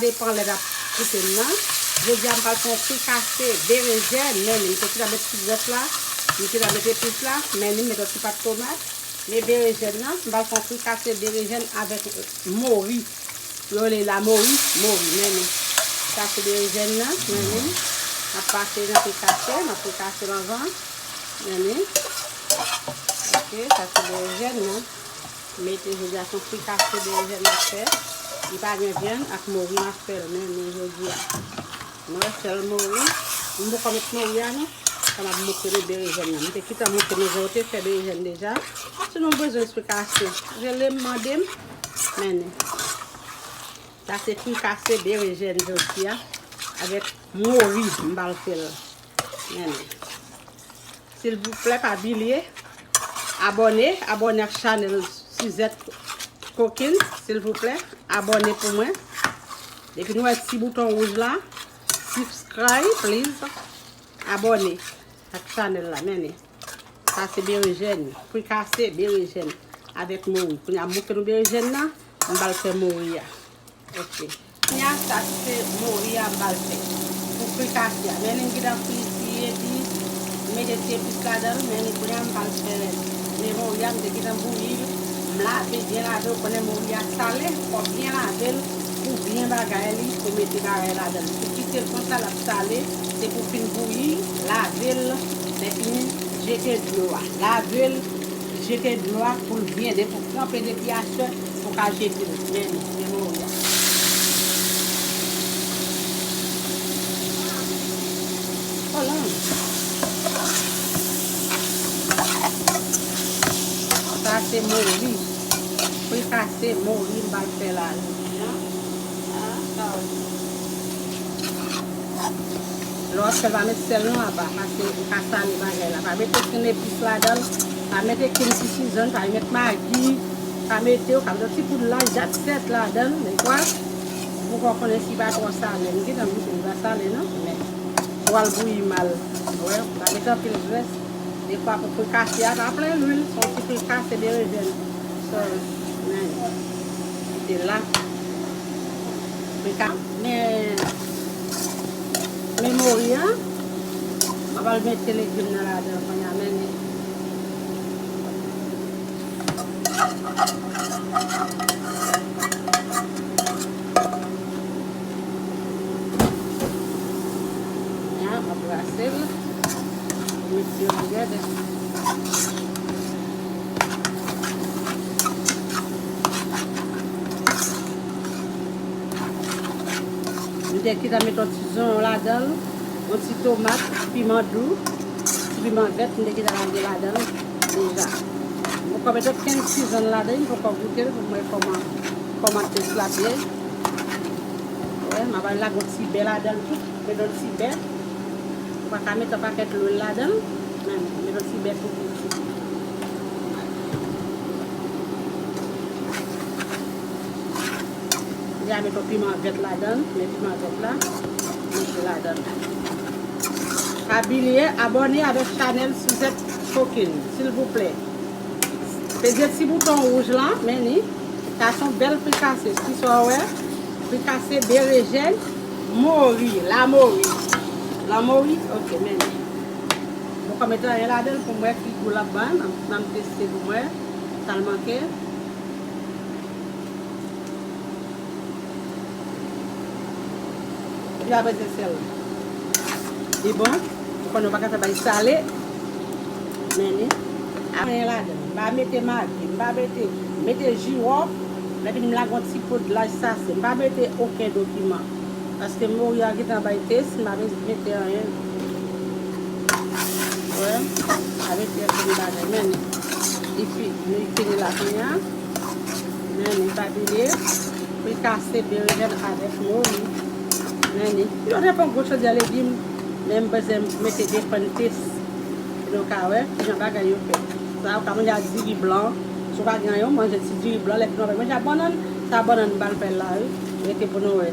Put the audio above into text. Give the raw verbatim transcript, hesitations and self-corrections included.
Depan lè n ap koupe m nan. Jodi a, m pral fè yon frikase berejèn, men m te gentan met ti grès la, m te gentan met epis la, men m met yon ti pat tomat, men berejèn nan, m pral fè yon frikase berejèn avèk mori. Yo rele lamori, mori, men m. Sa se berejèn nan, men m. M ap pase nan frikase, m ap frikase l anvan, men m. Ok, sa se berejèn nan. Mete jodi a se yon frikase berejèn m ap fè. Li pa gen vyann, ak mori m ap fè l, men, men jodi a. Nou wè sèl mori. M poko met mori a non. Sa m ap montre nou berejèn nan. M te gentan montre nou jan yo te fè berejèn deja. Si nou bezwen esplikasyon, rele m, mande m. Men, sa se frikase berejèn jodi a. Avèk mori, m pral fè l. Men. Silvouplè, pa bliye abòne, abòne ak chanèl Suzette Cooking, silvouplè, abòne pou mwen. Depi nou wè ti bouton wouj la, subscribe, please, abòne ak chanèl la, men. Sa se berejèn, frikase berejèn avèk mori. Kounye a, m montre nou berejèn nan, m pral fè mori a. Ok. Kounye a, sa se mori a m pral fè pou frikase a. Men li gentan fri, fri epi m mete ti epis ladan l. Men kounye a, m pral fè, men mori a, m te gentan bouyi l. M lave, byen lave, ou konnen mori a sale, fò w byen lave l pou byen bagay li, pou mete bagay ladan l. Si w kite l konsa, l ap sale, se pou w fin bouyi, lave l, epi jete dlo a. Lave l, jete dlo a pou l byen, depi w tranpe depi aswè, pou w ka jete l. Men, men mori a. Olan. Sa se mori. Frikase mori m pral fè la jodi a. Ah, sa. Lè w ap fè l, pa met sèl non apa, paske ou ka sale bagay la. Pa mete okenn epis ladan l. Pa mete okenn ti season, pa met magi, pa mete, ou ka met yon ti poud laj, that's it ladan l, men kwa, pou w konnen si l pa twò sale. M gentan goute, li pa sale non, men pou al bouyi mal. Wè, pa met anpil grès. Defwa pou frikase a pa plen lwil, se yon ti frikase berejèn. So, men, se la. Frika-, men, men mori a, mwen pral mete legim nan ladan kounye a, men. Ya, m ap brase l. Met yo together. M te gentan met yon ti zonyon ladan l, yon ti tomat, ti piman dou, ti piman vèt, m te gentan lage ladan l deja. M poko met okenn season ladan, m poko goute l pou m wè kòman, kòman tès la te ye. Wè, m ap al lage yon ti bè ladan l tou. Met yon ti bè. Ou pa ka met yon pakèt lwil ladan l. Men, met yon ti bè tou. Deja met yon piman vèt ladan l. Met piman vèt la. Mete ladan l. Pa bliye abòne avèk chanèl Suzette Cooking, silvouplè. Peze ti bouton wouj lan, men li. Sa se yon bèl frikase. Ki sa w wè? Frikase berejèn, mori, lamori. Lamori? Ok, men li. Mwen poko met anyen ladan l pou m wè ki gou l ap ban. N a, n a teste pou m wè sa l manke. Li pa bezwen sèl. Li bon. Ou konnen w pa ka fè bagay sale. Men li. Anyen ladan l. M pa mete magi. M pa mete, mete jiwòf. Epi m lage yon ti poud laj sase. M pa mete okenn dokiman. Paske mori a gentan bay tès. M pa bezwen mete anyen. Wè. M pa mete okenn bagay. Men li. Li fi-, li fini la kounye a. Men li pa bliye, frikase berejèn avèk mori. Men li, yo te pran gwo chodyè legim, men m bezwen mete depann tès. Pou nou ka wè kijan bagay yo fèt. Sa ou ka manje ak diri blan. Si w pa gen anyen, w manje ti diri blan, lè fini w manje ak bannann, sa bannann m pral fè la, wi. Rete pou nou wè.